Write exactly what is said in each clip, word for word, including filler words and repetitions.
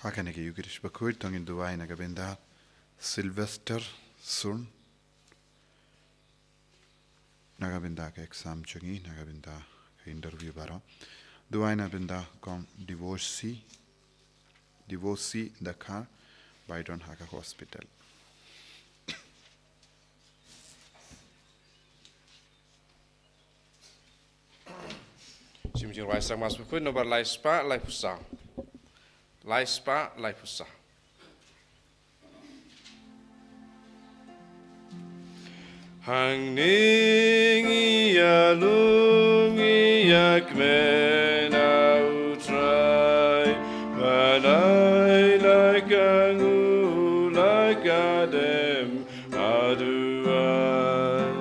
Ha kane ka Eucharist bakhuid to ngin duwai na ka bynta Sylvester Sun, na ka bynta ka exam jong i, na ka bynta ka interview baroh. Duwai na bynta kong Divorcee, Divorcee Dakar, ba i don ha ka hospital. Shim jingrwai sangmas bakhuid nombar lai spah lai phew saw. Lai spah lai phew saw. Hangne ngi ïalum ngi ïakmen ha u Trai, ban ai la ka nguh la ka dem haduh ban.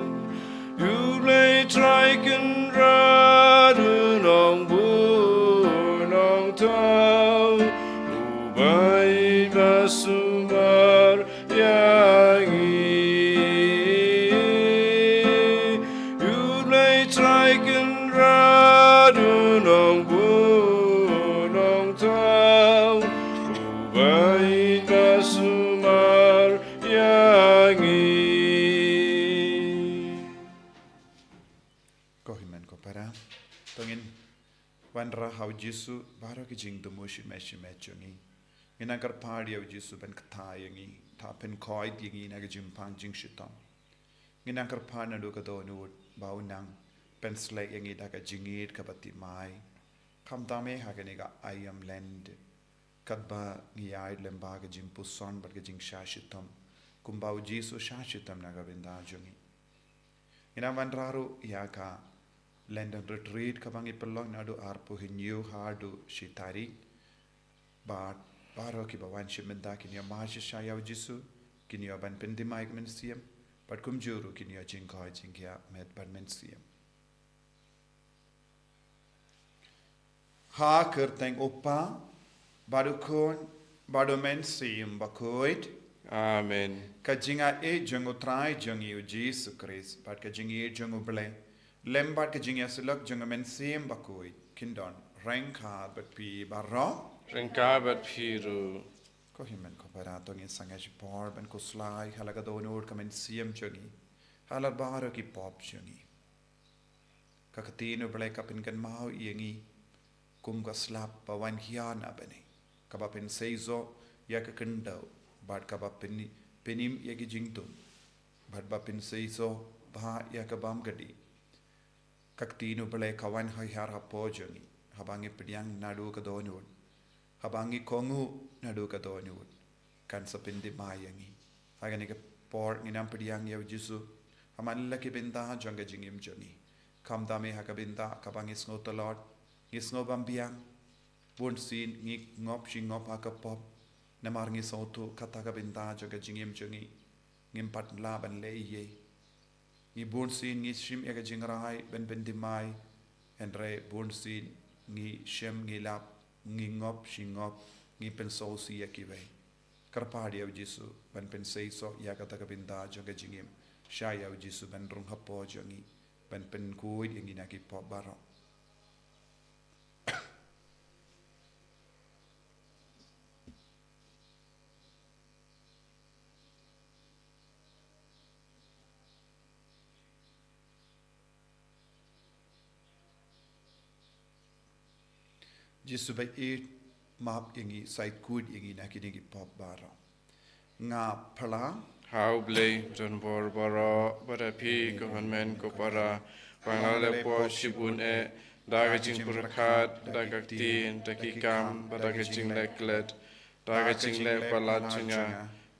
U Blei Trai Kynrad u nongbuh nongthaw, u bai ba sumar ïa ngi. U Blei Trai Kynrad u nongbuh nongthaw, u bai ba sumar ïa ngi. Ko hynmen ko para, to ngin wanrah ha u Jisu baroh ki jingthmu shimet shimet jong ngi. Ngin nang kyrpad ïa u Jisu ban kta ïa ngi, ta pynkhuid ïa ngi na ka jingpang jingshitom. Ngin nang kyrpad naduh ka dohnud ba u nang pynshlei ïa ngi da ka jingïeit kaba thymmai. Khamtam eh ha kane ka aïom Lent, katba ngi ïaid lyngba ka jingpuson bad ka jingshah shitom, kumba u Jisu shah shitom na ka bynta jong ngi. Ngin nang wanrah ruh ïa ka Lenten Retreat kaba ngi pynlong naduh arphew hynñiew haduh shi tarik. Bad baroh kiba wan shim bynta kin ïoh mad shisha ïa u Jisu, kin ïoh ban pynthymmai ïa ka mynsiem, bad kumjuh ruh kin ïoh jingkoit jingkhiah met bad mynsiem. Ha ka kyrteng u Kpa, bad u Khun, bad u Mynsiem Bakhuid. Amen. Ka jingaiei jong u Trai jong ngi u Jisu Khrist, bad ka jingïeit jong u Blei, lem bad ka jingïasyllok jong u Mynsiem Bakhuid, kin don ryngkat bad phi baroh. Ryngkat bad phi ruh. Ko hynmen ko para, to ngin sangeh shipor ban khuslai ha la ka dohnud ka mynsiem jong ngi, ha la baroh ki pop jong ngi. Ka ktien u Blei ka pynkynmaw ïa ngi kum ka slap ba wan khia na bneng, kaba pynseisoh ïa ka khyndew, bad kaba pyn-, pynim ïa ki jingdum, bad ba pynseisoh bha ïa ka bymkdih. Ka ktien u Blei ka wan hiar hapoh jong ngi, haba ngi pdiang naduh ka dohnud, haba ngi kohnguh naduh ka dohnud, kan sa pynthymmai ïa ngi. Ha kane ka por ngin nang pdiang ïa u Jisu ha man la ki bynta jong ka jingim jong ngi. Khamtam eh ha ka bynta kaba ngi sngew tlot, ngi sngew bym biang. Bunsien ngi ngop shi ngop ha ka pop, namar ngi sngewthuh kata ka bynta jong ka jingim jong ngi, ngim pat lah ban leh ei ei. Ngi bunsien ngi shim ïa ka jingrai ban pynthymmai, hynrei bunsien ngi shem, ngi lap, ngi ngop shi ngop, ngi pynsngewsih ïa kiwei. Kyrpad ïa u Jisu ban pynseisoh ïa kata ka bynta jong ka jingim, shah ïa u Jisu ban rung hapoh jong ngi, ban pynkhuid ïa ngi na ki pop baroh. Jisu ba ïeit, map ïa ngi, sa ïakhuid ïa ngi na kine ki pop baroh. Nga phla ha U Blei uba don bor baroh, bad ha phi ko hynmen ko para, ba nga la leh pop shibun eh, da ka jingpyrkhat, da ka ktien, da ki kam, bad da ka jingleh klet, da ka jingleh palat jong nga,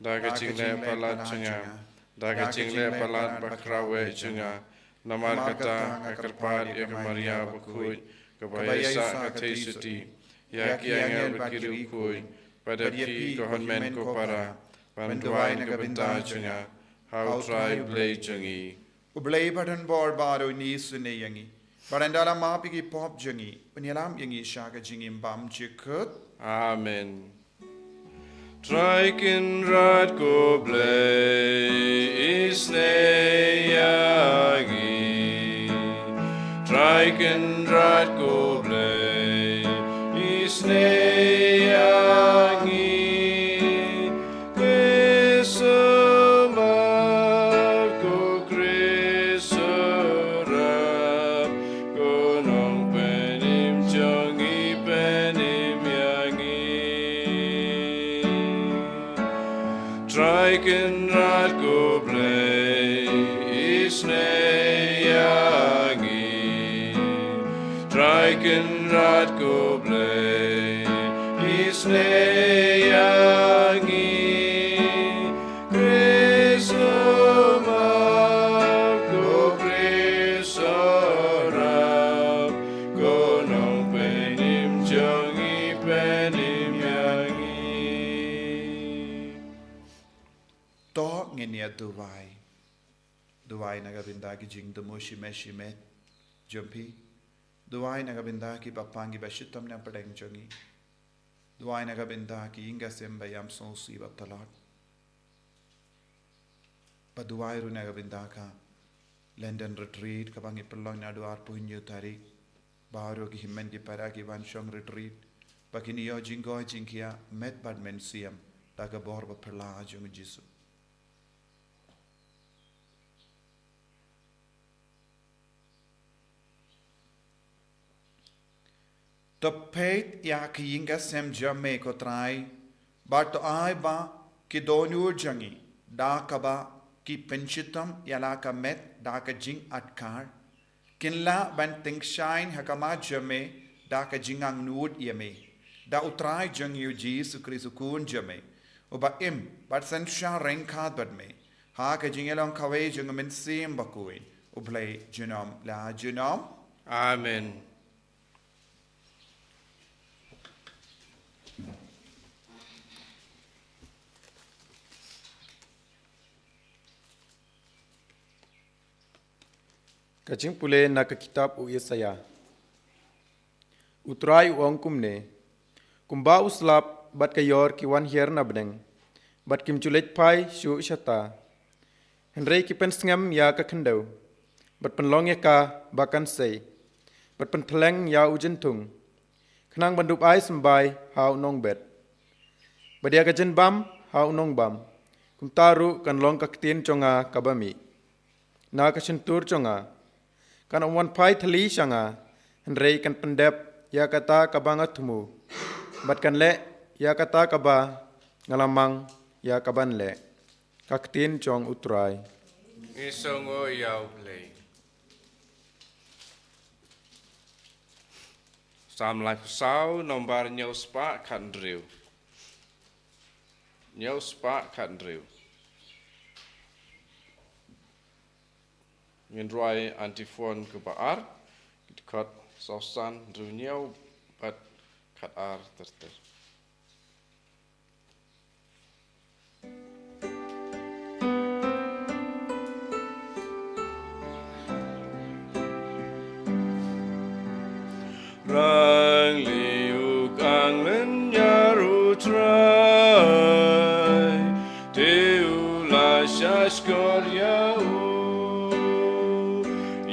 da ka jingleh palat jong nga, da ka jingleh palat bakhraw eh jong nga. Namar kata nga kyrpad ïa ka Maria bakhuid, kaba ïaisah ka Theisotti, ïa ki angel bad ki riewkhuid, bad ïa phi ko hynmen ko para, ban duwai na ka bynta jong nga ha U Trai U Blei jong ngi. U Blei uba don bor baroh un isynei ïa ngi, bad un da la map ïa ki pop jong ngi, un ïalam ïa ngi sha ka jingim bymjukut. Amen. Trai Kynrad ko Blei, isynei ïa ngi. Trai Kynrad ko Blei, Sneha ngi, Khrist u map, ko Khrist u rap, ko nongpynim jong ngi, pynim ïa ngi. Trai Kynrad ko Blei, isynei ïa ngi. Trai Kynrad ko Blei, isynei ïa ngi. Khrist u map, ko Khrist u rap, ko nongpynim jong ngi, pynim ïa ngi. To ngin ïa duwai. Duwai na ka bynta ki jingthmu shimet shimet jong phi. Duwai na ka bynta ki bapang ki bashitom na pdeng jong ngi. Duwai na ka bynta ki ïing ki sem ba ïam sngewsih ba tlot. Ba duwai ruh na ka bynta ka London Retreat kaba ngi pynlong naduh arphew hynñiew tarik. Baroh ki hynmen ki para ki ban shong retreat, ba kin ïoh jingkoit jingkhiah met bad mynsiem da ka bor ba phylla jong u Jisu. To peit ïa ki ïing ki sem jong me ko Trai, bad to ai ba ki dohnud jong ngi da kaba ki pynshitom ïa la ka met da ka jingatkar, kin lah ban tyngshaiñ ha khmat jong me da ka jingangnud ïa me, da u Trai jong ngi u Jisu Khrist u Khun jong me, uba im bad synshar ryngkat bad me ha ka jingïalong kawei jong u Mynsiem Bakhuid, U Blei junom la junom. Amen. Ka jingpule na ka kitab u Isaïah. U Trai u ong kumne: Kumba u slap bad ka ïor ki wan hiar na bneng, bad kim ju leit phai shuh shata, hynrei ki pynsngem ïa ka khyndew, bad pynlong ïa ka ba kan sei, bad pynthleng ïa u jynthung, khnang ban dup ai symbai ha u nongbet, bad ïa ka jynbam ha u nongbam. Kumta ruh kan long ka ktien jong nga kaba mih na ka shyntur jong nga. Kan ym wan phai thylli sha nga, hynrei kan pyndep ïa kata kaba nga thmu, bad kan leh ïa kata kaba nga la mang ïa ka ban leh. Ka ktien jong u Trai. Ngi sngew ïa u Blei. Salm laiphew saw, nombar hynñiew spah khathynriew. Hynñiew spah khathynriew. Ngin rwai antiphon kaba ar, ki dkhot saw san, hynriew hynñiew bad khatar ter ter. Rangli u kang lynñiar u Trai, te u la shahshkor ïa u.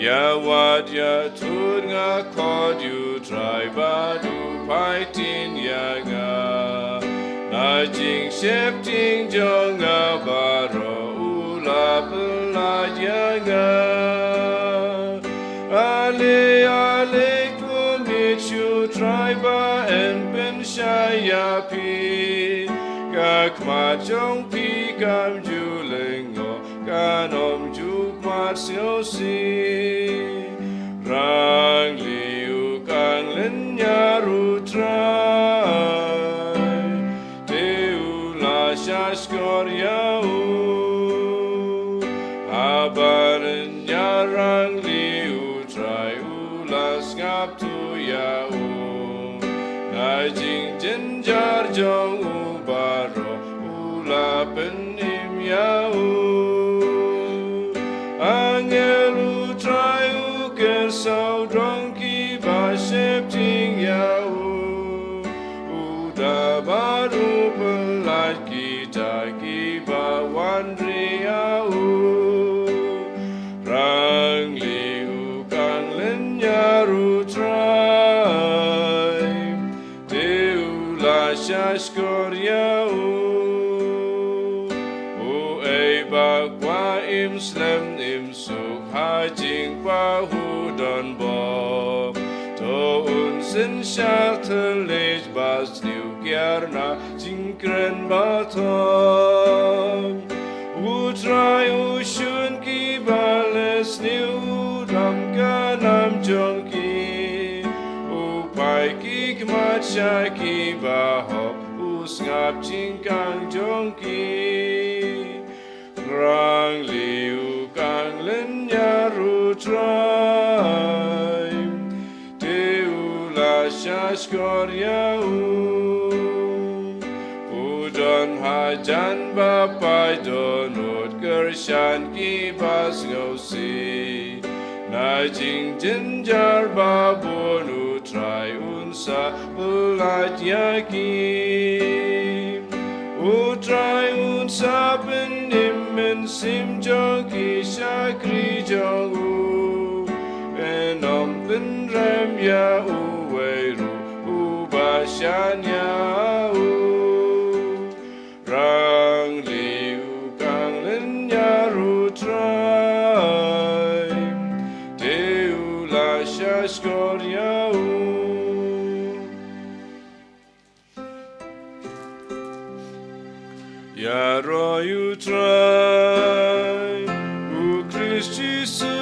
Ïa wad ïa thut nga khot ïa u Trai bad u phai ktien ïa nga. Na jingsheptieng jong nga baroh u la pynlait ïa nga. Ale, ale, to mih sha u Trai ba yn pynshai ïa phi. Ka khmat jong phi kam ju lyngngoh, kan ym ju khmat sngewsih. Rangli u kang lynñiar u Trai, te u la shahshkor ïa u. Haba lynñiar rangli u Trai u la sngap tu ïa u. Na jingjynjar jong u baroh u la pynim ïa u. Angel u Trai u kyrsawdong kiba sheptieng ïa u. U da bad u pynlait kita kiba wan ri ïa u. Rangli u kang lynñiar u Trai, te Don bok to un synshar thylliej ba sniew kiar na jingkren ba thong. U Trai u shun ki ba leh sniew, u dam ka nam jong ki. U phai ki khmat sha ki ba hok, u sngap jingkang jong ki. Ngrang liu kang lynñiar u Trai, te u la shahshkor ïa u. U don hajan ba pait, dohnud kyrshan ki ba sngewsih. Na jingjynjar ba bun u Trai un sa pyllait ïa ki. U Trai un sa pynim mynsiem jong ki shakri jong u. Yn ym pynrem ïa uwei ruh uba shaniah ïa u. Ngrang liu kang lynñiar u Trai, te u la shahshkor ïa u. Ïaroh ïa u Trai, u Khrist Jisu,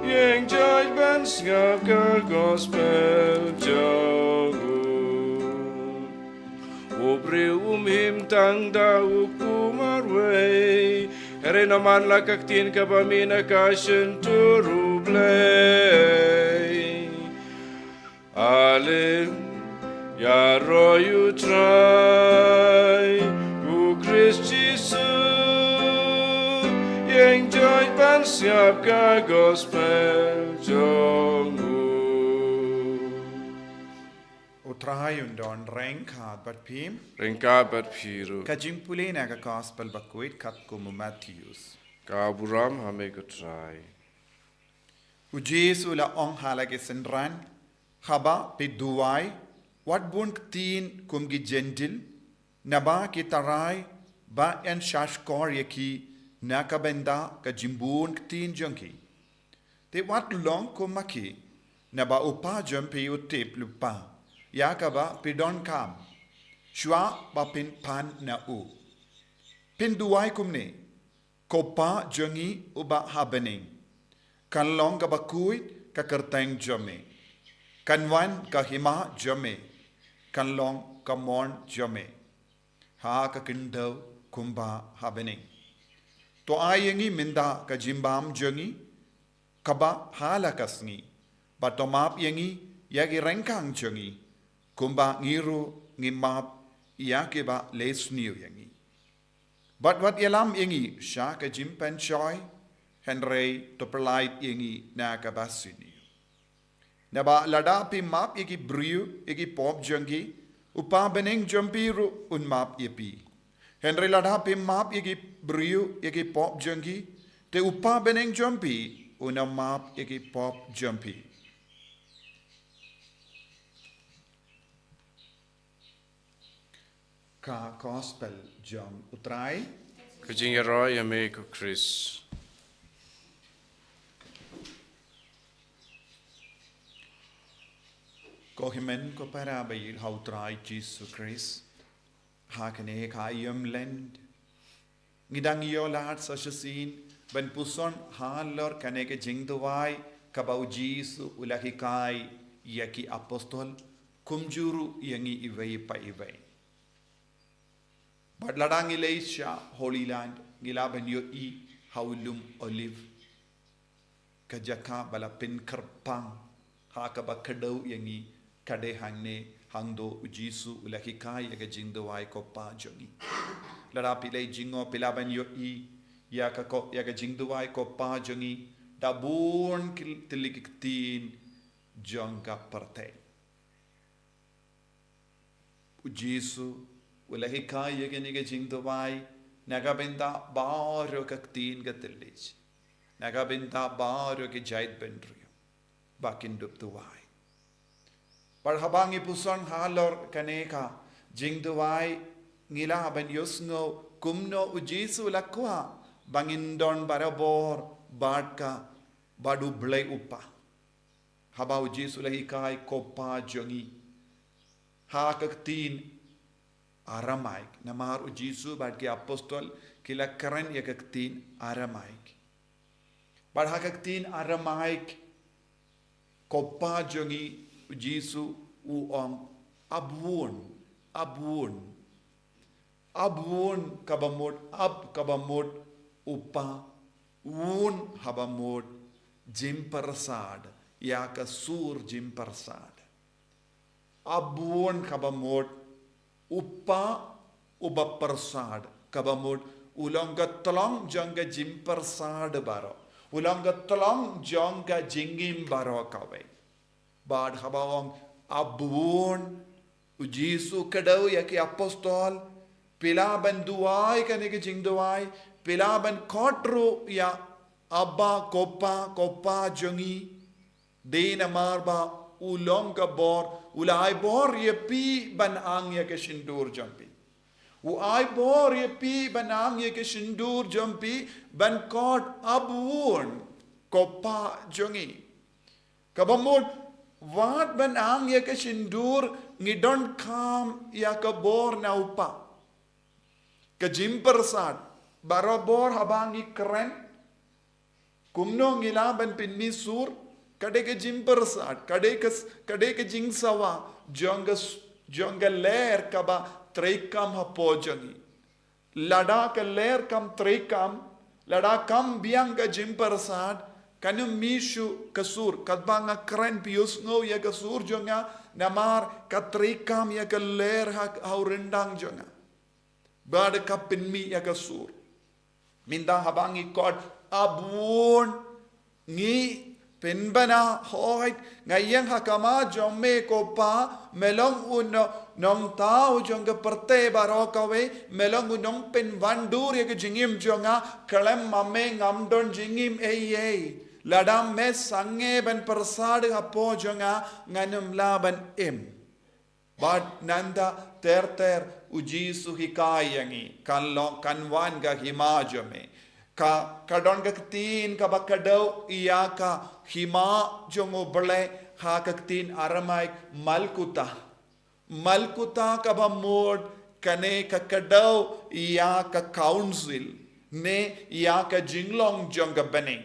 ïeng jait ban sngap ka gospel jong u. U briew um im tang da u kum marwei, hynrei namar la ka ktien kaba mih na ka shyntur U Blei. Ale, ïaroh ïa u Trai, u Khrist Jisu, ïeng jait ban sngap ka gospel jong u. U Trai un don ryngkat bad phi. Ryngkat bad phi ruh. Ka jingpule na ka gospel bakhuid katkum u Mathaios. Ka burom ha me ko Trai. U Jisu u la ong ha la ki synran, haba phi duwai, wat bun ktien kum ki Jentil, naba ki tharai ba yn shahshkor ïa ki na ka bynta ka jingbun ktien jong ki. Te wat long kum ma ki, naba u Kpa jong phi u tip lypa ïa kaba phi donkam, shuwa ba phin pan na u. Phin duwai kumne: Ko Kpa jong ngi uba ha bneng, kan long kaba khuid ka kyrteng jong me. Kan wan ka hima jong me. Kan long ka mon jong me ha ka khyndew kumba ha bneng. To ai ïa ngi mynta ka jingbam jong ngi kaba ha la ka sngi. Bad to map ïa ngi ïa ki ryngkang jong ngi, kumba ngi ruh ngi map ïa kiba leh sniew ïa ngi. Bad wat ïalam ïa ngi sha ka jingpynshoi, hynrei to pyllait ïa ngi na kaba sniew. Naba lada phi map ïa ki briew ïa ki pop jong ki, u Kpa bneng jong phi ruh un map ïa phi. Hynrei lada phi map ïa ki briew ïa ki pop jong ki, te u Kpa bneng jong phi un ym map ïa ki pop jong phi. Ka gospel jong u Trai. Ka jingïaroh ïa me ko Khrist. Ko hynmen ko para ba ïeit ha u Trai Jisu Khrist, ha kane ka aïom Lent, ngi dang ïoh lad sa shisien ban puson halor kane ka jingduwai kaba u Jisu u la hikai ïa ki apostol, kumjuh ruh ïa ngi iwei pa iwei. Bad lada ngi leit sha Holy Land, ngi lah ban ïohi ha u lum Olive, ka jaka ba la pynkyrpang ha kaba kdew ïa ngi, ka dei hangne hangto u Jisu u la hikai ïa ka jingduwai ko Kpa jong ngi. Lada phi leit jngoh phi lah ban ïohi ïa ka ko, ïa ka jingduwai ko Kpa jong ngi da bun ki, tylli ki ktien jong ka pyrthei. U Jisu u la hikai ïa kane ka jingduwai na ka bynta baroh ka ktien ka thylliej, na ka bynta baroh ki jaitbynriew, ba kin dup duwai. Bad haba ngi puson halor kane ka jingduwai, ngi lah ban ïohsngew kumno u Jisu u la kwah ba ngin don barabor bad ka bad U Blei U Kpa. Haba U Jisu u la hikai ko Pa jong ngi ha ka ktien Aramaik, namar U Jisu bad ki apostol ki la kren ïa ka ktien Aramaik. Bad ha ka ktien Aramaik, ko Pa jong ngi, U Jisu u ong, Ab Wun, Ab Wun. Ab Wun kaba mut, Ab kaba mut U Kpa, Wun haba mut jingpyrsad, ïa ka sur jingpyrsad. Ab Wun kaba mut U Kpa uba pyrsad, kaba mut u long ka tlong jong ka jingpyrsad baroh, u long ka tlong jong ka jingim baroh kawei. Bad haba ong Ab Wun, U Jisu u kdew ïa ki apostol, phi lah ban duwai kane ka jingduwai, phi lah ban khot ruh ïa Abba, ko Pa, ko Pa jong ngi. Dei namar ba u long ka bor, u la ai bor ïa phi ban ang ïa ka shyntur jong phi. U ai bor ïa phi ban ang ïa ka shyntur jong phi, ban khot Ab Wun, ko Pa jong ngi. Kaba mut, wat ban ang ïa ka shyntur, ngi donkam ïa ka bor na U Kpa. Ka jingpyrsad, barabor haba ngi kren, kumno ngi lah ban pynmih sur, ka dei ka jingpyrsad, ka dei ka, ka dei ka jingsawa jong ka s-, jong ka lyer kaba treikam hapoh jong ngi. Lada ka lyer kam treikam, lada kam biang ka jingpyrsad, kan ym mih shuh ka sur, katba nga kren, phi ïohsngew ïa ka sur jong nga, namar ka treikam ïa ka lyer ha, ha u ryndang jong nga. Bad ka pynmih ïa ka sur. Mynta haba ngi khot Ab Wun, ngi pynbna, hooid, nga ïeng ha khmat jong me ko Pa, me long u no-, nongthaw jong ka pyrthei baroh kawei, me long u nongpynwandur ïa ka jingim jong nga, khlem ma me ngam don jingim ei ei. Lada me sangeh ban pyrsad hapoh jong nga, ngan ym lah ban im. Bad nangta ter ter U Jisu u hikai ïa ngi, kan long, kan wan ka hima jong me. Ka, ka don ka ktien kaba kdew ïa ka hima jong U Blei ha ka ktien Aramaik, Malkuta. Malkuta kaba mut kane ka kdew ïa ka council, ne ïa ka jinglong jong ka bneng.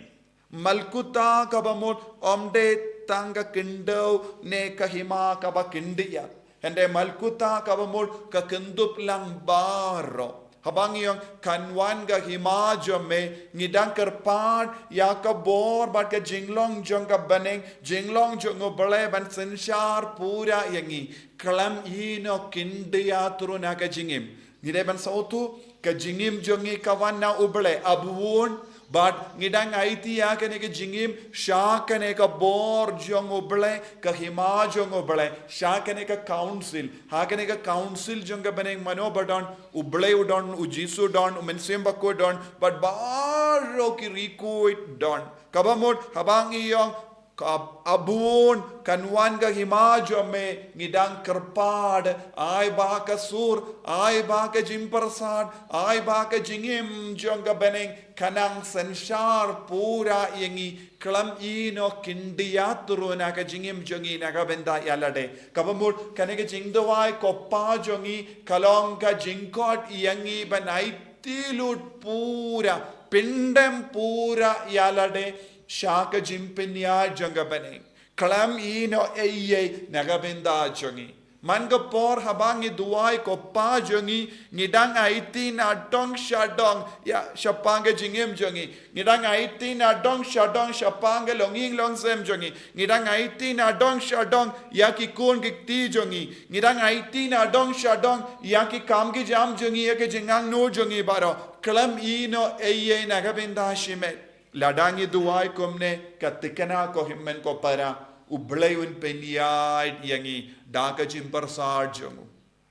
Malkuta kaba mut ym dei tang ka khyndew ne ka hima kaba khyndiat. Hynrei Malkuta kaba mut ka kynthup lang baroh. Haba ngi ong kan wan ka hima jong me, ngi dang kyrpad ïa ka bor bad ka jinglong jong ka bneng, jinglong jong U Blei ban synshar pura ïa ngi. Khlem ïehnoh khyndiat ruh na ka jingim. Ngi dei ban sngewthuh, ka jingim jong ngi ka wan na U Blei, Ab Wun, bad ngi dang aiti ïa kane ka jingim sha kane ka bor jong U Blei, ka hima jong U Blei, sha kane ka council, ha kane ka council jong ka bneng, mano ba don, U Blei u don, U Jisu u don, U Mynsiem Bakhuid u don, bad baroh ki riewkhuid u don. Kaba mut haba ngi ong, Ab-, Ab Wun, kan wan ka hima jong me, ngi dang kyrpad, ai ba ka sur, ai ba ka jingpyrsad, ai ba ka jingim jong ka bneng, kan nang synshar pura ïa ngi, khlem ïehnoh khyndiat ruh na ka jingim jong ngi na ka bynta ïa lade. Kaba mut kane ka jingduwai ko Pa jong ngi, ka long ka jingkhot ïa ngi ban aiti lut pura, pyndem pura ïa lade sha ka jingpynïaid jong ka bneng. Khlem ïehnoh ei ei na ka bynta jong ngi. Man ka por haba ngi duwai ko Pa jong ngi, ngi dang aiti nadong shadong ïa shaphang ka jingim jong ngi. Ngi dang aiti nadong shadong shaphang ka longïing longsem jong ngi. Ngi dang aiti nadong shadong ïa ki khun ki kti jong ngi. Ngi dang aiti nadong shadong ïa ki kam ki jam jong ngi, ïa ki jingangnud jong ngi baroh. Khlem ïehnoh ei ei na ka bynta shimet. Lada ngi duwai kumne, ka thikna ko hynmen ko para, U Blei un pynïaid ïa ngi da ka jingpyrsad jong u,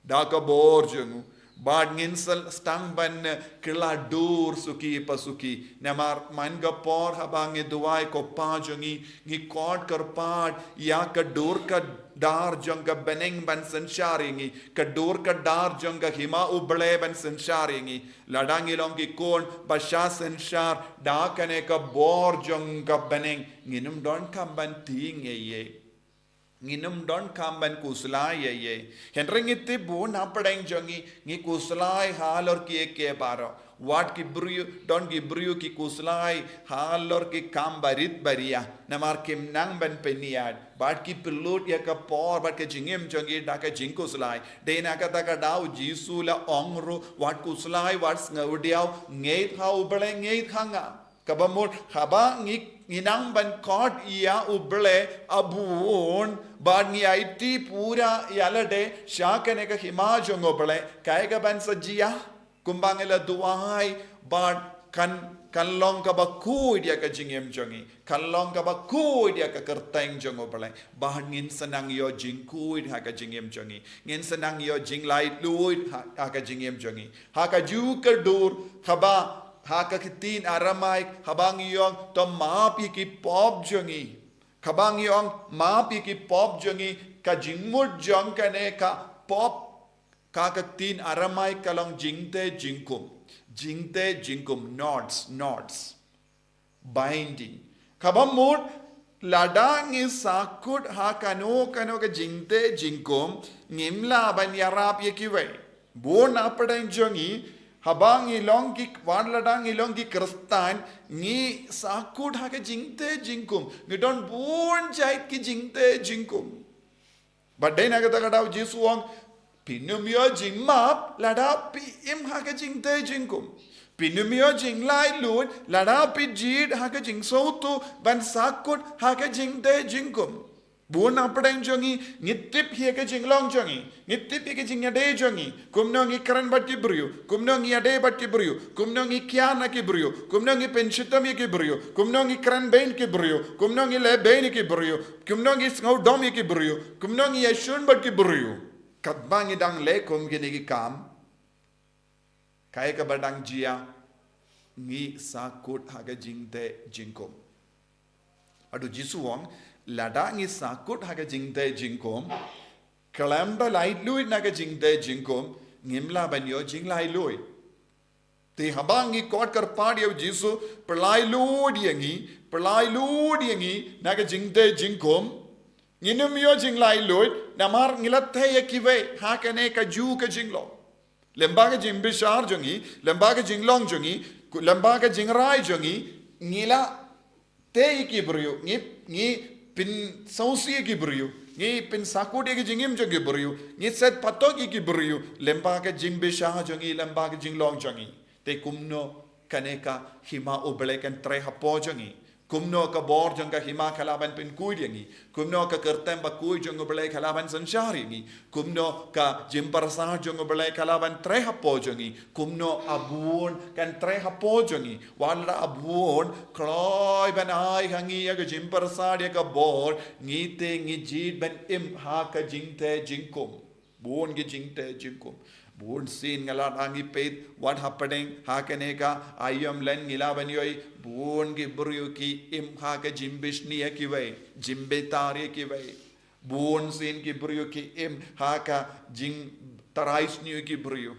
da ka bor jong u, Bad ngin sdang ban kylla dur suki pa suki. Namar man ka por haba ngi duwai ko Pa jong ngi, ngi khot kyrpad ïa ka dur ka dar jong ka bneng ban synshar ïa ngi, ka dur ka dar jong ka hima U Blei ban synshar ïa ngi. Lada ngi long ki khun ba shah synshar da kane ka bor jong ka bneng, ngin ym donkam ban tieng ei ei. Ngin ym donkam ban khuslai ei ei. Hynrei ngi tip bun hapdeng jong ngi, ngi khuslai halor kiei kiei baroh. Wat ki briew, don ki briew ki khuslai halor ki kam barit baria. Namar kim nang ban pynïaid. Bad ki pynlut ïa ka por bad ka jingim jong ngi da ka jingkhuslai. Dei na kata ka daw U Jisu u la ong ruh, wat khuslai, wat sngewdiaw, ngeit ha U Blei, ngeit ha nga. Kaba mut, haba ngi, ngi nang ban khot ïa U Blei, a bun, bad ngi aiti pura ïalade sha kane ka hima jong U Blei, kaei kaban sa jia? Kumba ngi la duwai, bad kan, kan long kaba khuid ïa ka jingim jong ngi, kan long kaba khuid ïa ka kyrteng jong U Blei. Bad ngin sa nang ïoh jingkhuid ha ka jingim jong ngi, ngin sa nang ïoh jinglaitluid ha, ha ka jingim jong ngi. Ha kajuh ka dur, haba, ha ka ktien Aramaik, haba ngi ong, to map ïa ki pop jong ngi. Haba ngi ong, map ïa ki pop jong ngi, ka jingmut jong kane ka pop, ka ktien Aramaik ka long jingtei jingkhum. Jingtei jingkhum, knots, knots. Binding. Kaba mut, lada ngi sahkut ha kano kano ka jingtei jingkhum, ngim lah ban ïarap ïa kiwei. Bun hapdeng jong ngi, haba ngi long ki, wat lada ngi long ki Khristan, ngi sahkut ha ka jingtei jingkhum. Ngi don bun jait ki jingtei jingkhum. Bad dei na kata ka daw U Jisu u ong, phin ym ïoh jingmap lada phi im ha ka jingtei jingkhum. Phin ym ïoh jinglaitluid lada phi jied ha ka jingsngewthuh ban sahkut ha ka jingtei jingkhum. Bun hapdeng jong ngi, ngi tip ïa ka jinglong jong ngi, ngi tip ïa ka jingïadei jong ngi, kumno ngi kren bad ki briew, kumno ngi ïadei bad ki briew, kumno ngi kiar na ki briew, kumno ngi pynshitom ïa ki briew, kumno ngi kren beiñ ki briew, kumno ngi leh beiñ ïa ki briew, kumno ngi sngewdom ïa ki briew, kumno ngi ïashun bad ki briew. Katba ngi dang leh kum kine ki kam, kaei kaba dang jia, ngi sahkut ha ka jingtei jingkhum. Bad U Jisu u ong, lada ngi sahkut ha ka jingtei jingkhum, khlem da laitluid na ka jingtei jingkhum, ngim lah ban ïoh jinglaitluid. Te haba ngi khot kyrpad ïa U Jisu, pyllait luid ïa ngi, pyllait luid ïa ngi na ka jingtei jingkhum, ngin ym ïoh jinglaitluid, namar ngi la tei ïa kiwei ha kane kajuh ka jinglong. Lyngba ka jingbishar jong ngi, lyngba ka jinglong jong ngi, ku-, lyngba ka jingrai jong ngi, ngi la tei ïa ki briew, ngi, ngi pynsngewsih ïa ki briew, ngi pynsahkut ïa ki jingim jong ki briew, ngi set patok ïa ki briew, lyngba ka jingbishar jong ngi, lyngba ka jinglong jong ngi. Te kumno kane ka hima U Blei kan trei hapoh jong ngi? Kumno ka bor jong ka hima ka lah ban pynkhuid ïa ngi? Kumno ka kyrteng bakhuid jong U Blei ka lah ban synshar ïa ngi? Kumno ka jingpyrsad jong U Blei ka lah ban trei hapoh jong ngi? Kumno a bun kan trei hapoh jong ngi? Wat la a bun kloi ban ai ha ngi ïa ka jingpyrsad ïa ka bor, ngi te ngi jied ban im ha ka jingtei jingkhum. Bun ki jingtei jingkhum. Bun sien nga la dang ïa peit, wat hapdeng ha kane ka aïom lane ngi lah ban ïohi, bun ki briew ki im ha ka jingbishni ïa kiwei, jingbitar ïa kiwei. Bun sien ki briew ki im ha ka jingtharai sniew ïa ki briew.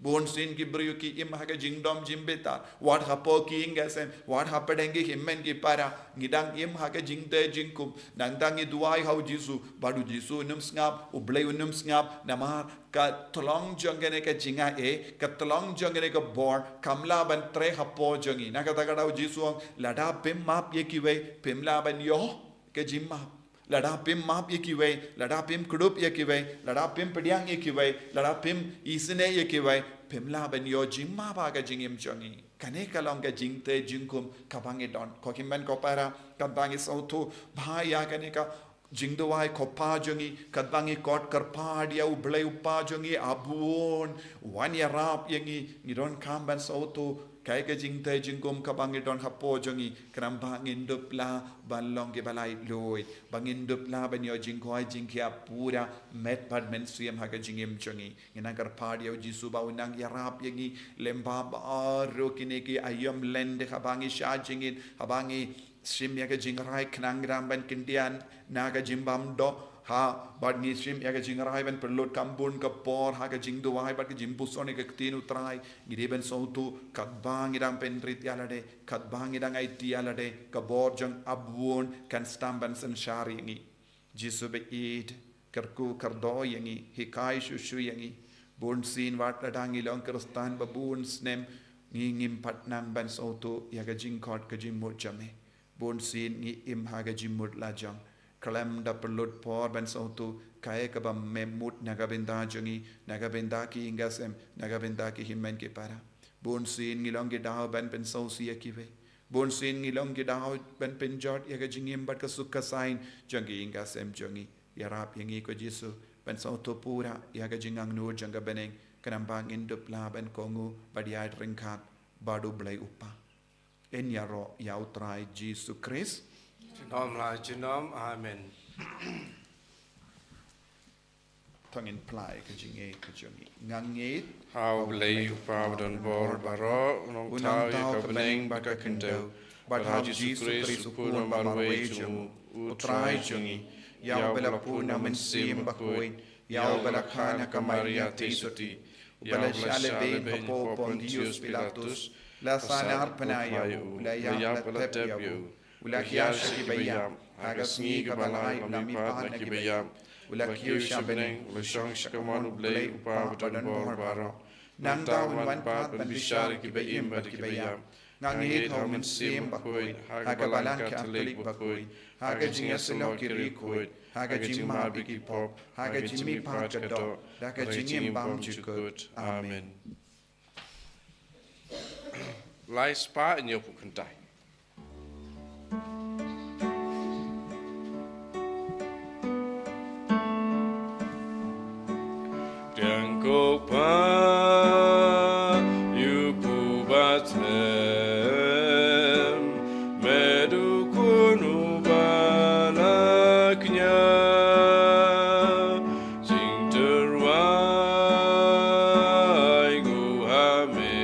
Bun sien ki briew ki im ha ka jingdom jingbitar. Wat hapoh ki ïing ki sem, wat hapdeng ki hynmen ki para, ngi dang im ha ka jingtei jingkhum. Nangta ngi duwai ha U Jisu, bad U Jisu un ym sngap, U Blei un ym sngap, namar ka tyllong jong kane ka jingai, ka tyllong jong kane ka bor kam lah ban trei hapoh jong ngi. Na kata ka daw U Jisu u ong, lada phim map ïa kiwei, phim lah ban ïoh ka jingmap. Lada phim map ïa kiwei, lada phim kdup ïa kiwei, lada phim pdiang ïa kiwei, lada phim isynei ïa kiwei, phim lah ban ïoh jingmap ha ka jingim jong ngi. Kane ka long ka jingtei jingkhum kaba ngi don. Ko hynmen ko para, kaba ngi sngewthuh bha ïa kane ka jingduwai ko Pa jong ngi, kaba ngi khot kyrpad ïa U Blei U Kpa jong ngi, a bun, wan ïarap ïa ngi, ngi donkam ban sngewthuh Kaei ka jingtei jingkum kaba ngi don hapoh jong ngi, khnang ba ngin dup lah ban long kiba laitluid, ba ngin dup lah ban ïoh jingkoit jingkhiah pura met bad mynsiem ha ka jingim jong ngi. Ngi nang kyrpad ïa u Jisu ba un nang ïarap ïa ngi lem bad baroh kine ki aïom lynti haba ngi shah jingim, haba ngi shim ïa ka jingrai khnang ngi dang ban kyndit na ka jingbymdoh, ha, bad ngi shim ïa ka jingrai ban pynlut kam bun ka por ha ka jingduwai bad ka jingpuson ïa ka ktien u Trai. Ngi dei ban sngewthuh katba ngi dang pynrit ïa lade, katba ngi dang aiti ïa lade, ka bor jong U Blei kan sdang ban synshar ïa ngi. Jisu ba ïeit, kyrkhu kyrdoh ïa ngi, hikai shuh shuh ïa ngi. Bunsien wat lada ngi long Khristan ba bun snem, ngi ngim pat nang ban sngewthuh ïa ka jingkhot ka jingmut jong me. Bunsien ngi im ha ka jingmut lajong, khlem da pynlut por ban sngewthuh kaei kaba me mut na ka bynta jong ngi, na ka bynta ki ïing ki sem, na ka bynta ki hynmen ki para. Bunsien ngi long ki daw ban pynsngewsih ïa kiwei. Bunsien ngi long ki daw ban pynjot ïa ka jingim bad ka suk ka saiñ jong ki ïing ki sem jong ngi. Ïarap ïa ngi ko Jisu ban sngewthuh pura ïa ka jingangnud jong ka bneng, khnang ba ngin dup lah ban kohnguh bad ïaid ryngkat bad U Blei U Kpa. Yn ïaroh ïa U Trai Jisu Khrist. Junom la junom. Amen. To ngin plie ka jingngeit ka jong ngi. Nga ngeit ha U Blei U Kpa badonbor baroh, u nongthaw ïa ka bneng bad ka khyndew, bad ha U Jisu Khrist u khun ba marwei jong u, U Trai jong ngi, ïa uba la pun na U Mynsiem Bakhuid, ïa uba la kha na ka Maria Theisotti, uba la shah lehbeiñ hapoh u Pontius Pilatus, la sahnarphna ïa u, la ïap, la tep ïa u, u la hiar sha kiba ïap, ha ka sngi kaba lai u la mihpat na kiba ïap, u la kiew sha bneng, u la shong sha ka mon U Blei U Kpa badonbor baroh. Nangta un wan pat ban bishar ïa kiba im bad kiba ïap. Nga ngeit ha U Mynsiem Bakhuid, ha ka Balang Katholik bakhuid, ha ka jingïasyllok ki riewkhuid, ha ka jingmap ïa ki pop, ha ka jingmihpat ka doh, da ka jingim bymjukut. Amen. Lai spah, ñiew phew khyndai. Pdiang ko Pa, ïoh pynban bad me, me dei u Khun uba la kñia, jingtyrwa ai nguh ha me,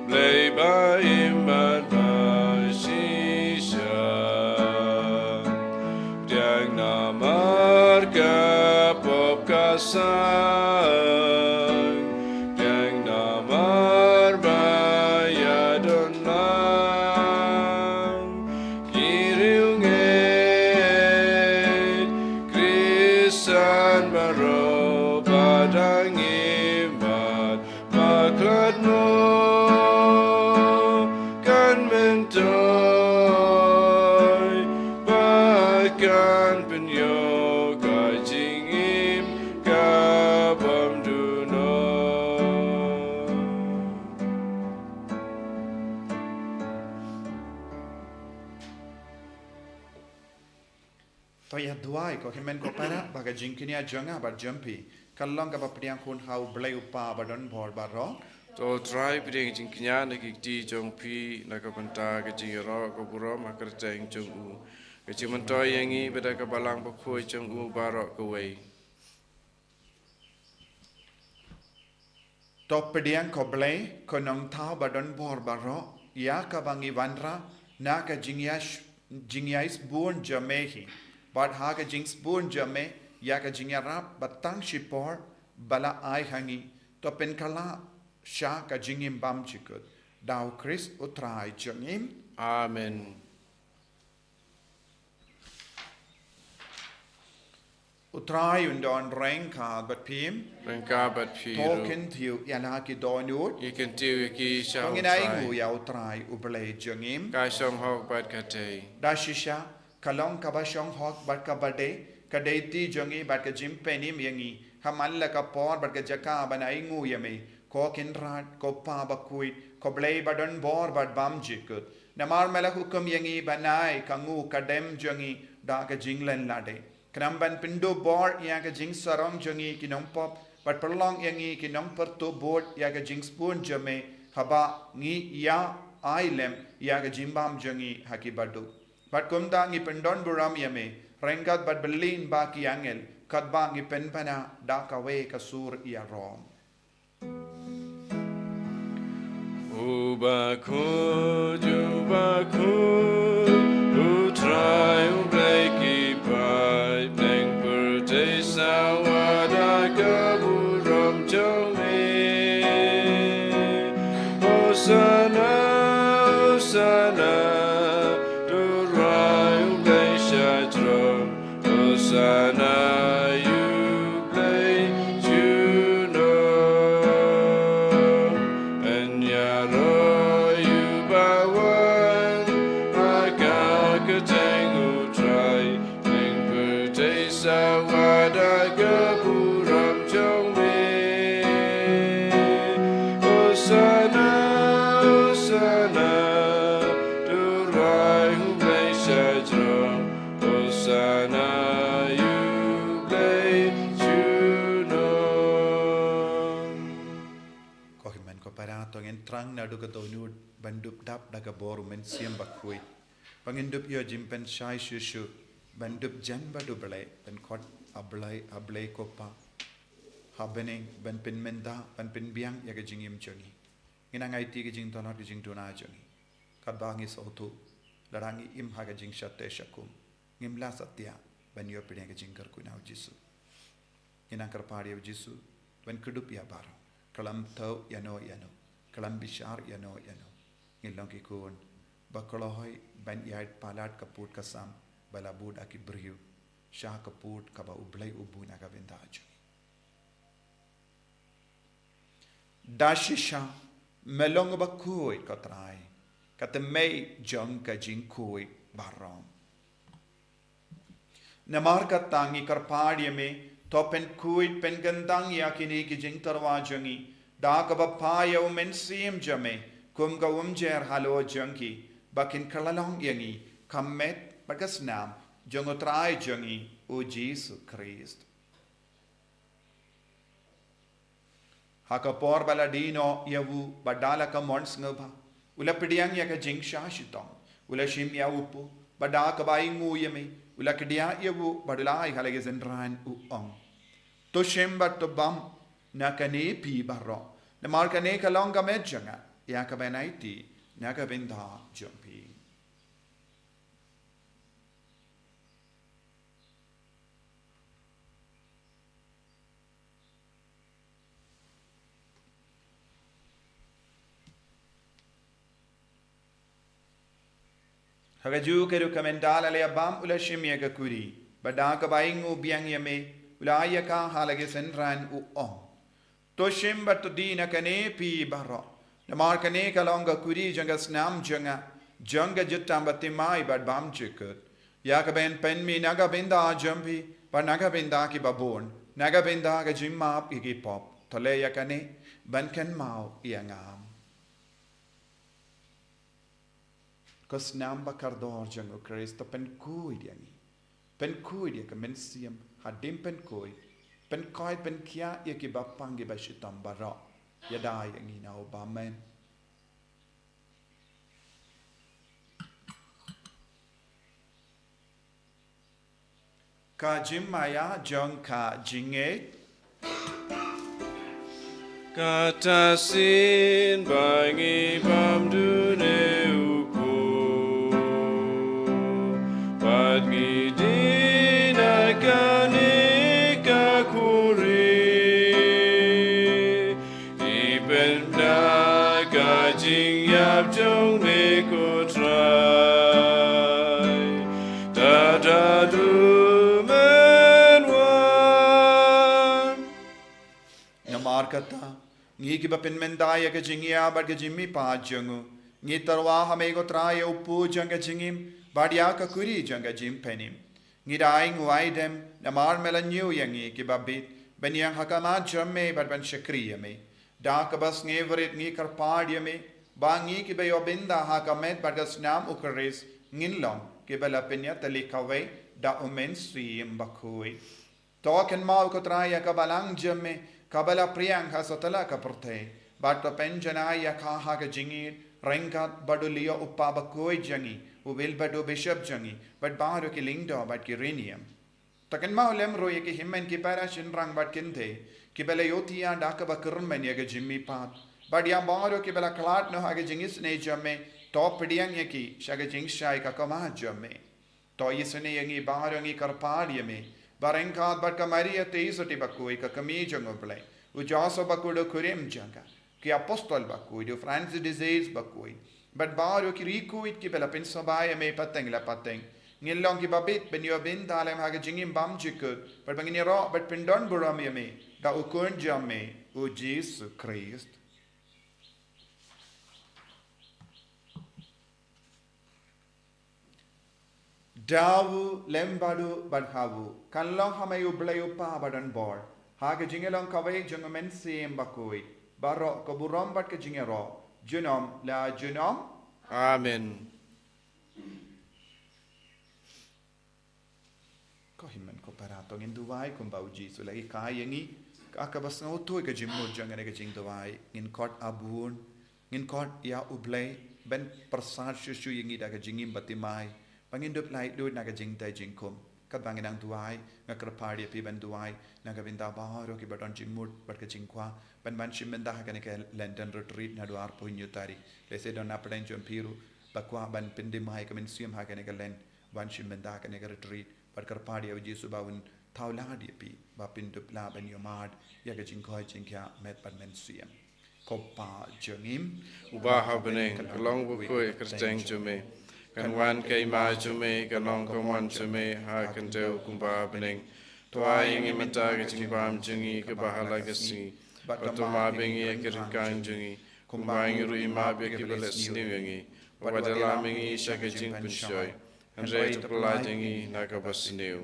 Blei ba im bad ba shisha. Pdiang namar ka pop ka sang, pdiang namar ba ïadon lang ki riewngeit Khristan baroh ba dang im bad ba khlad mo kan myntoi, ba kan pynïoh ka jingim ka bymduh noh. To ïa duwai ko hynmen ko para, ba ka jingkñia jong nga bad jong phi kan long kaba pdiang khun ha U Blei U Kpa badonbor baroh. To Trai, pdiang jingkñia na ki kti jong phi na ka bynta ka jingïaroh ka burom ha ka kyrteng jong u, ka jingmyntoi ïa ngi bad ïa ka Balang Bakhuid jong u baroh kawei. To pdiang ko Blei, ko Nongthaw badonbor baroh, ïa kaba ngi wanrah na ka jingïash-, jingïaisbun jong me hi, bad ha ka jingsbun jong me ïa ka jingïarap ba tang shipor ba la ai ha ngi, to pynkylla sha ka jingim bymjukut. Da U Khrist U Trai jong ngi. Amen. U Trai un don ryngkat bad phi. Ryngkat bad phi ruh. To kyntiew ïa la ki dohnud. Ngi kyntiew ïa ki sha U Trai. To ngin ainguh ïa U Trai U Blei jong ngi. Ka shong hok bad ka dei. Da shisha ka long kaba shong hok bad kaba dei, ka dei kti jong ngi bad ka jingpynim ïa ngi ha man la ka por bad ka jaka ban ainguh ïa me, ko Kynrad, ko Pa Bakhuid, ko Blei badonbor bad bymjukut. Namar me la hukum ïa ngi ban ai ka nguh ka dem jong ngi da ka jinglen lade, khnang ban pynduh bor ïa ka jingsarong jong ngi ki nongpop, Bad pynlong ïa ngi ki nongpyrtuh bud ïa ka jingsbun jong me, haba ngi ïa ai lem ïa ka jingbam jong ngi ha ki baduk. Bad kumta ngi pyndonburom ïa me ryngkat bad bylli ba ki angel, katba ngi pynbna da kawei ka sur ïarom. U Bakhuid, U Bakhuid, U Trai U Blei ki paid, neng pyrthei sawa da ka burom jong me. Hosana, Hosana, U Trai U Blei sha throne. Hosana ïa U Blei junom. Yn ïaroh ïa uba wan ha ka kyrteng U Trai. Neng pyrthei sawa da ka burom jong me. Hosana, Hosana, U Trai U Blei sha throne. Hosana ïa U Blei junom. Ko hynmen ko para, to ngin thrang naduh ka dohnud ban dup dap da ka bor U Mynsiem Bakhuid. Ba ngin dup ïoh jingpynshai shuh shuh ban dup jan bad U Blei, ban khot A Blei, A Blei ko Pa. Ha bneng ban pynmynta, ban pynbiang ïa ka jingim jong ngi. Ngin nang aiti ka jingtynot, ka jingduna jong ngi. Katba ngi sngewthuh, lada ngi im ha ka jingshate shakum, ngim lah satia ban ïoh pdiang ka jingkyrkhu na U Jisu. Ngin nang kyrpad ïa U Jisu ban kdup ïa baroh, khlem thaw ïano ïano, khlem bishar ïano ïano. Ngin long ki khun ba kloi ban ïaid palat ka pud ka sam ba la buh da ki briew, sha ka pud kaba U Blei u buh na ka bynta jong ngi. Da shisha me long uba khuid, ko Trai, ka tymmen jong ka jingkhuid baroh. Namar kata ngi kyrpad ïa me, to pynkhuid pynkyntang ïa kine ki jingtyrwa jong ngi da kaba phah ïa U Mynsiem jong me kum ka umjer halor jong ki, ba kin kylla long ïa ngi ka met bad ka snam jong U Trai jong ngi U Jisu Khrist. Ha ka por ba la die noh ïa u, bad da la ka mon sngewbha, u la pdiang ïa ka jingshah shitom, u la shim ïa u pud, bad da kaba ainguh ïa me, u la kdiah ïa u, bad u la ai ha la ki synran, u ong: To shim bad to bam na kane phi baroh, namar kane ka long ka met jong nga, ïa kaba ngan aiti na ka bynta jong phi. Ha kajuh ka rukom, ynda la ïa bam, u la shim ïa ka kuri, bad da kaba ainguh biang ïa me, u la ai ïa ka ha la ki synran, u ong: To shim bad to die na kane phi baroh, namar kane ka long ka kuri jong ka snam jong nga, jong ka jutang bathymmai bad bymjukut, ïa kaba ngan pynmih na ka bynta jong phi bad na ka bynta ki babun, na ka bynta ka jingmap ïa ki pop. To leh ïa kane ban kynmaw ïa nga. Ko snam ba kordor jong U Khrist, to pynkhuid ïa ngi. Pynkhuid ïa ka mynsiem hadien pynkhuid, pynkoit pynkhiah ïa kiba pang kiba shitom baroh. Ïada ïa ngi na u bymman. Ka jingmaïa jong ka jingngeit. Kata shisien ba ngi bam dune u pud, bad ngi die na kane ka kuri, ngi pynbna ka jingïap jong me, ko Trai, tad haduh men wan. Namar kata, ngi kiba pynmynta ïa ka jingïap bad ka jingmihpat jong u, ngi tyrwa ha me, ko Trai, ïa u pud jong ka jingim bad ïa ka kuri jong ka jingpynim. Ngi da ainguh aidem namar me la ñiew ïa ngi kiba bit ban ïeng ha khmat jong me bad ban shakri ïa me. Da kaba sngewrit ngi kyrpad ïa me ba ngi kiba ïoh bynta ha ka met bad ka snam U Khrist ngin long kiba la pynïatylli kawei da U Mynsiem Bakhuid. To kynmaw, ko Trai, ïa ka balang jong me, kaba la phriang ha satlak ka pyrthei, bad to pynjanai ïa ka ha ka jingïeit, ryngkat bad u Leo u kpa bakhuid jong ngi, u Wilbert u bishop jong ngi, bad baroh ki lyngdoh bad ki riewniam. To kynmaw lem ruh ïa ki hynmen ki para shynrang bad kynthei kiba la ïohthiah da kaba kyrmen ïa ka jingmihpat, bad ïa baroh kiba la khlad noh ha ka jingisynei jong me, to pdiang ïa ki sha ka jingshai ka khmat jong me. To isynei ïa ngi baroh, ngi kyrpad ïa me, ba ryngkat bad ka Maria Theisotti bakhuid, ka kmie jong u Blei, u Joseph bakhuid u kurim jong ka, ki apostol bakhuid, u Francis de Sales bakhuid, bad baroh ki riewkhuid kiba la pynsngewbha ïa me pateng la pateng, ngin long kiba bit ban ïoh bynta lem ha ka jingim bymjukut, bad ba ngin ïaroh bad pyndonburom ïa me da u Khun jong me, u Jisu Khrist. Da u, lem bad u, bad ha u, kan long ha me U Blei U Kpa badonbor, ha ka jingïalong kawei jong U Mynsiem Bakhuid, baroh ka burom bad ka jingïaroh, junom la junom. Amen. Ko hynmen ko para, to ngin duwai kumba u Jisu u la hikai ïa ngi. Ka, kaba sngewthuh ïa ka jingmut jong ngi ha ka jingduwai, ngin khot: A Khun, ngin khot ïa U Blei ban pyrsad shuh shuh ïa ngi da ka jingim bathymmai, ba ngin dup laitluid na ka jingtei jingkhum. Katba ngi dang duwai, nga kyrpad ïa phi ban duwai na ka bynta baroh kiba don jingmut bad ka jingkwah ban wan shim bynta ha kane ka Lenten Retreat naduh arphew hynñiew tarik. Lehse don napdeng jong phi ruh ba kwah ban pynthymmai ka mynsiem ha kane ka Lent, wan shim bynta ha kane ka retreat, bad kyrpad ïa u Jisu ba un thaw lad ïa phi ba phin dup lah ban ïohmad ïa ka jingkoit jingkhiah met bad mynsiem. Ko Pa jong ngi uba ha bneng, ka long bakhuid ïa ka kyrteng jong me. Kan wan ka hima jong me, kan long ka mon jong me ha ka khyndew kumba ha bneng. To ai ïa ngi mynta ka jingbam jong ngi kaba ha la ka sngi, bad to map ïa ngi ha ki ryngkang jong ngi, kumba ngi ruh ngi map ïa kiba leh sniew ïa ngi. Wat ïalam ïa ngi sha ka jingpynshoi, hynrei to pyllait ïa ngi na ka basniew.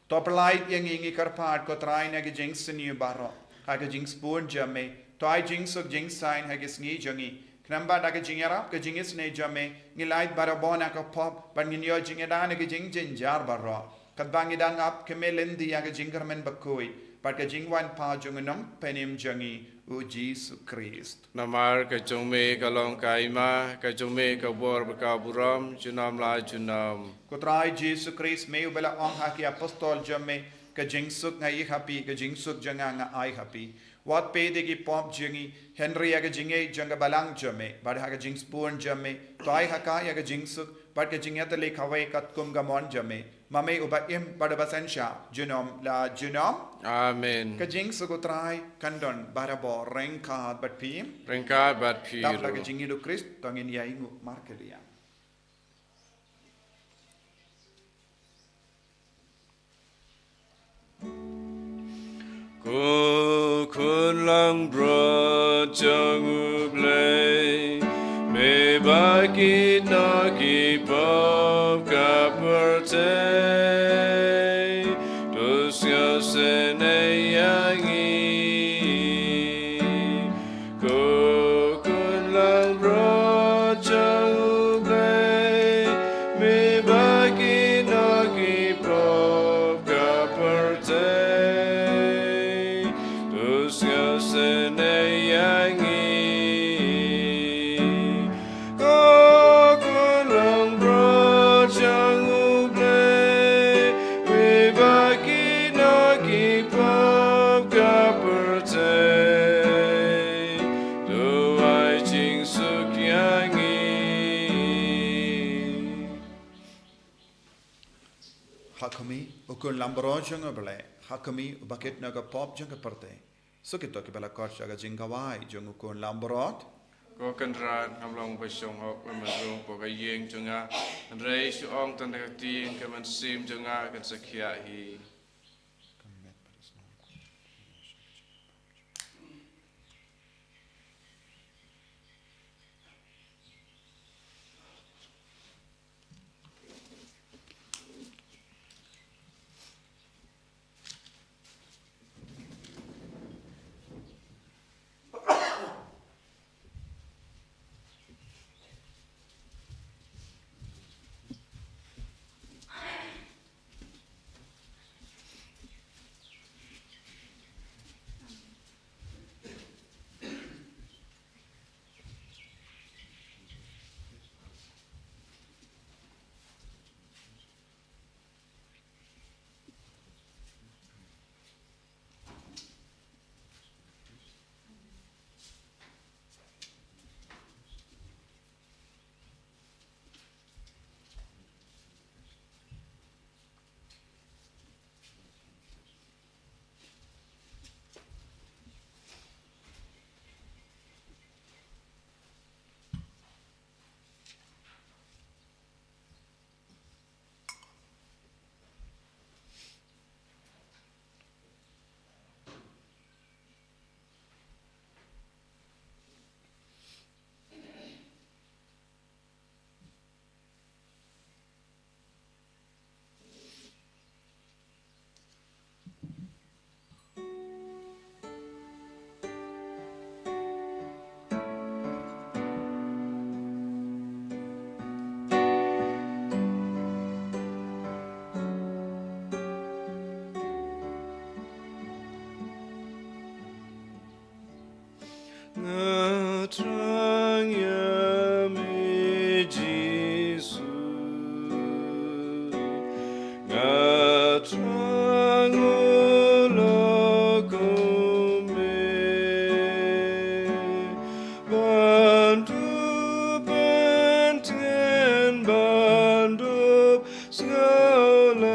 To pyllait ïa ngi, ngi kyrpad ko Trai, na ka jingsniew baroh, ha ka jingsbun jong me. To ai jingsuk jingsaiñ ha ki sngi jong ngi, khnang ba da ka jingïarap ka jingisynei jong me, ngin lait barabor na ka pop, bad ngin ïoh jingïada na ki jingjynjar baroh, katba ngi dang ap khmih lynti ïa ka jingkyrmen bakhuid bad ka jingwan pat jong u Nongpynim jong ngi, u Jisu Khrist. Namar ka jong me ka long ka hima, ka jong me ka bor bad ka burom, junom la junom. Ko Trai Jisu Khrist, me uba la ong ha ki apostol jong me, ka jingsuk nga ai ha phi, ka jingsuk jong nga nga ai ha phi. Wat peit ïa ki pop jong ngi, hynrei ïa ka jingïeit jong ka balang jong me. Bad ha ka jingsbun jong me, to ai ha ka ïa ka jingsuk bad ka jingïatylli kawei katkum ka mon jong me, ma me uba im bad uba synshar, junom la junom. Amen. Ka jingsuk u Trai kan don barabor ryngkat bad phi. Ryngkat bad phi ruh. Dap da ka jingïeit u Khrist, to ngin ïa ainguh markylliang. Ko Khun langbrot jong U Blei, me ba kit noh ki pop ka pyrthei, to sngewsynei ïa ngi. Ko Khun langbrot jong U Blei, me ba kit noh ki pop ka pyrthei, to sngewsynei ïa ngi. Ko Khun langbrot jong U Blei, me ba kit noh ki pop ka pyrthei, to ai jingsuk ïa ngi. Ha khmih, U Khun langbrot jong U Blei, ha khmih uba kit noh ka pop jong ka pyrthei. Suk ïa kito kiba la khot sha ka jingkhawai jong U Khun langbrot. Ko Kynrad, ngam long ba shong hok lem ban rung hapoh ka ïing jong nga, hynrei shu ong tang da ka ktien, ka mynsiem jong nga kan sa khiah hi. Thrang u lok u me, ban tu ban ten ban dup sngewlem.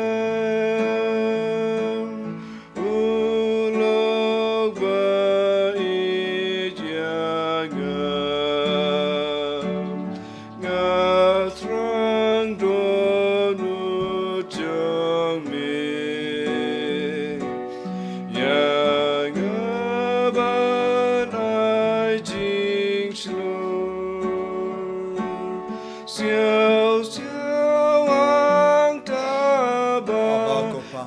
U lok ba ïeit ïa nga, nga thrang don u jong me. Ïa nga ban ai jingshlur, siaw siaw hangta ba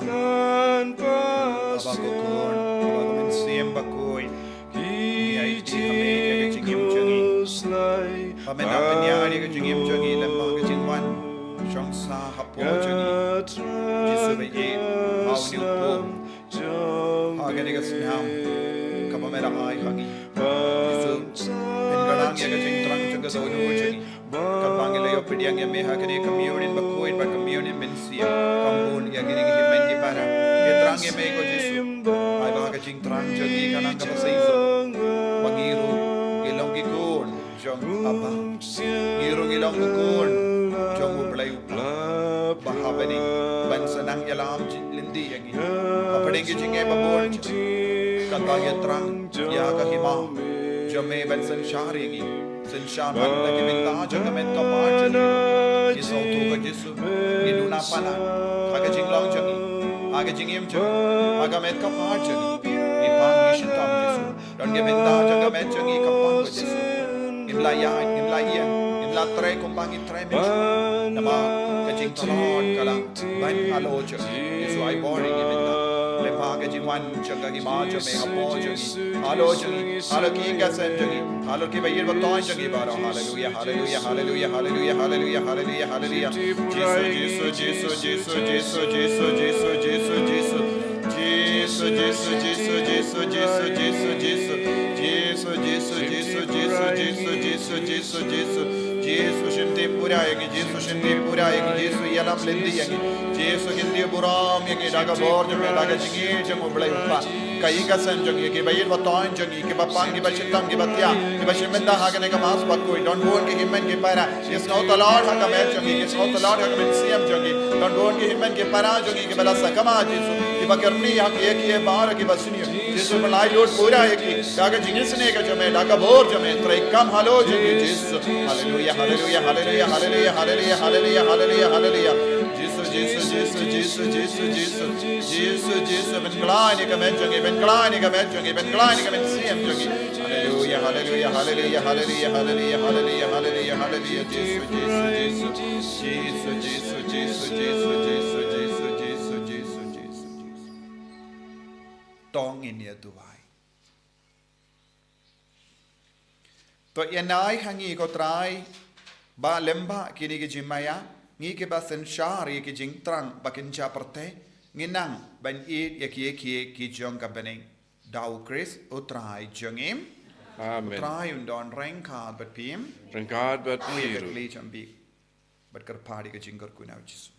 ngan pas. Aba ko Khun, Aba ko Mynsiem Bakhuid. Ngi aiti ha me ïa ka jingim jong ngi. Ba men da pynïar ïa ka jingim jong ngi lem bad ka jingwan shong sah hapoh jong ngi. Jisu ba ïeit, ha une u pum, ha kane ka snam kaba me la ai ha ngi. Jisu, pynkylla ïa ka jingthrang jong ka dohnud jong ngi. Katba ngi la ïoh pdiang ïa me ha kane ka communion bakhuid bad communion mynsiem, kam bun ïa kine ki hynmen ki para. Ngi thrang ïa me ko Jisu. Ai ba ka jingthrang jong ngi ka nang kaba seisoh. Ba ngi ruh ngi long ki khun jong u Aba. Ngi ruh ngi long ki khun jong u Blei u Kpa ba ha bneng, ban sa nang ïalam lynti ïa ngi ha pdeng ki jingeh ba bun. Katba ngi thrang ïa ka hima jong me ban synshar ïa ngi. Synshar man la ki bynta jong ka met ka phad jong ngi. Ngi sngewthuh ko Jisu, ngi duna palat ha ka jinglong jong ngi, ha ka jingim jong ngi, ha ka met ka phad jong ngi. Ngi pang ngi shitom Jisu. Don ki bynta jong ka met jong ngi ka pang ko Jisu. Ngim lah ïaid, ngim lah ïeng, ngim lah trei kumba ngi trei mynshwa. Namar ka jingtlot ka la ban halor jong ngi. Jisu, ai bor ïa ngi mynta. Lem ha ka jingwan jong ka hima jong me hapoh jong ngi, halor jong ngi, halor ki ïing ki sem jong ngi, halor kiba ïeit ba thoh jong ngi baroh. Haleluia, haleluia, haleluia, haleluia, haleluia, haleluia, haleluia. Jisu, Jisu, Jisu, Jisu, Jisu, Jisu, Jisu, Jisu, Jisu. Jisu, Jisu, Jisu, Jisu, Jisu, Jisu, Jisu. Jisu, Jisu, Jisu, Jisu, Jisu, Jisu, Jisu, Jisu. Jisu, shim ti pura ïa ngi, Jisu, shim ti pura ïa ngi, Jisu, ïalam lynti ïa ngi. Jisu, shim ti burom ïa ngi da ka bor jong me, da ka jingïeit jong u Blei u Kpa. Ka ïing ka sem jong ngi, kiba ïeit ba thoh jong ngi, kiba pang, kiba shitom, kiba thiah, kiba shim bynta ha kane ka Mass bakhuid. Don bun ki hynmen ki para ki sngewtlot ha ka met jong ngi, ki sngewtlot ha ka mynsiem jong ngi. Don bun ki hynmen ki para jong ngi kiba la sakma Jisu, kiba kyrni ha kiei kiei baroh kiba sniew. Jisu, me la ai lut pura ïa ki da ka jingisynei ka jong me, da ka bor jong me. Treikam halor jong ngi Jisu. Haleluia, haleluia, haleluia, haleluia, haleluia, haleluia, haleluia, haleluia. Jisu, Jisu, Jisu, Jisu, Jisu, Jisu. Jisu, Jisu, pynkylla ïa ka met jong ngi, pynkylla ïa ka met jong ngi, pynkylla ïa ka mynsiem jong ngi. Haleluia, haleluia, haleluia, haleluia, haleluia, haleluia, haleluia, haleluia. Jisu, Jisu, Jisu, Jisu, Jisu. To ngin ïa duwai. To ïa nai ha ngi ko Trai, ba lem bad kine ki jingmaïa, ngi kiba synshar ïa ki jingthrang ba kin jia pyrthei, ngin nang ban ïeit ïa kiei kiei ki jong ka bneng. Da u Khrist u Trai jong ngi. Amen. U Trai un don ryngkat bad phi. Ryngkat bad phi ruh. Ïa ka khlieh jong phi. Bad kyrpad ïa ka jingkyrkhu na u Jisu.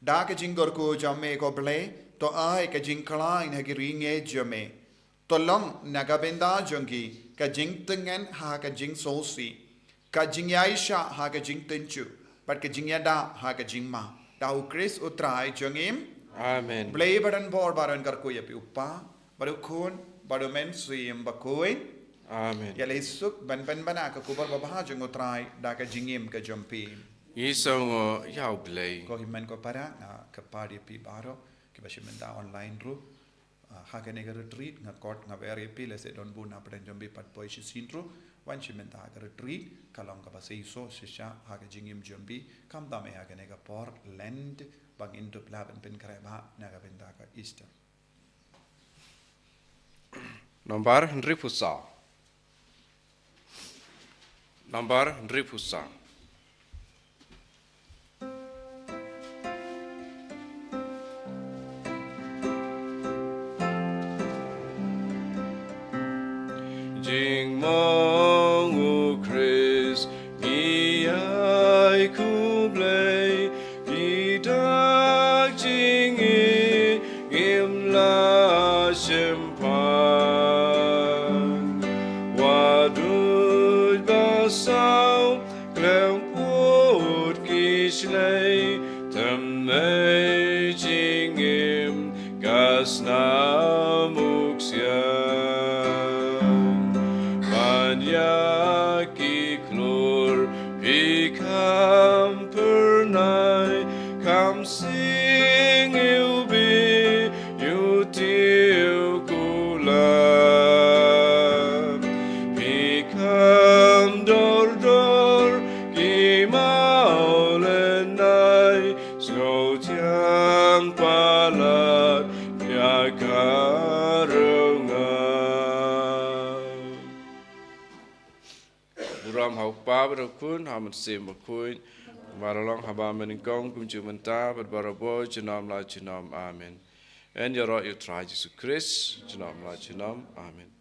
Da ka jingkyrkhu jong me ko Blei, to ai ka jingkhlaiñ ha ki ri ngi jong me. To long na ka bynta jong ki ka jingtngen ha ka jingsngewsih, ka jingïaishah ha ka jingtynjuh, bad ka jingïada ha ka jingma. Da u Khrist u Trai jong ngi. Amen. Blei ba don bor ba don kyrkhu ïa phi u Kpa, bad u Khun, bad u Mynsiem Bakhuid. Amen. Ïa lei suk ban pynbna ka khubor babha jong u Trai da ka jingim ka jong phi. Ngi sngewnguh ïa u Blei. Ko hynmen ko para, nga kyrpad ïa phi baroh kiba shim bynta online ruh. Ah, ha kane ka retreat nga khot nga wer ïa phi, lehse don bun na pdeng jong phi pat poi shisien ruh. Wan shim bynta ha ka retreat, ka long kaba seisoh shisha ha ka jingim jong phi. Khamtam eh ha kane ka por Lent ba ngin dup lah ban pynkhreh bha na ka bynta ka Easter. Nambar hynriewphew saw. Nambar hynriewphew saw. Jingmong u Khrist, ngi ai khublei, ki dak jingim Sing u bi u tiu kulam. Pi kam dor dor ki mau lenai. Sngau tiang palat ya karunga. Burom ha u Kpa bad u Khun, ha u Mynsiem Bakhuid. Kumba la long haba mynnyngkong, kumjuh mynta, bad barabor, junom la junom. Amen. Yn ïaroh ïa u Trai Jisu Khrist, junom la junom. Amen.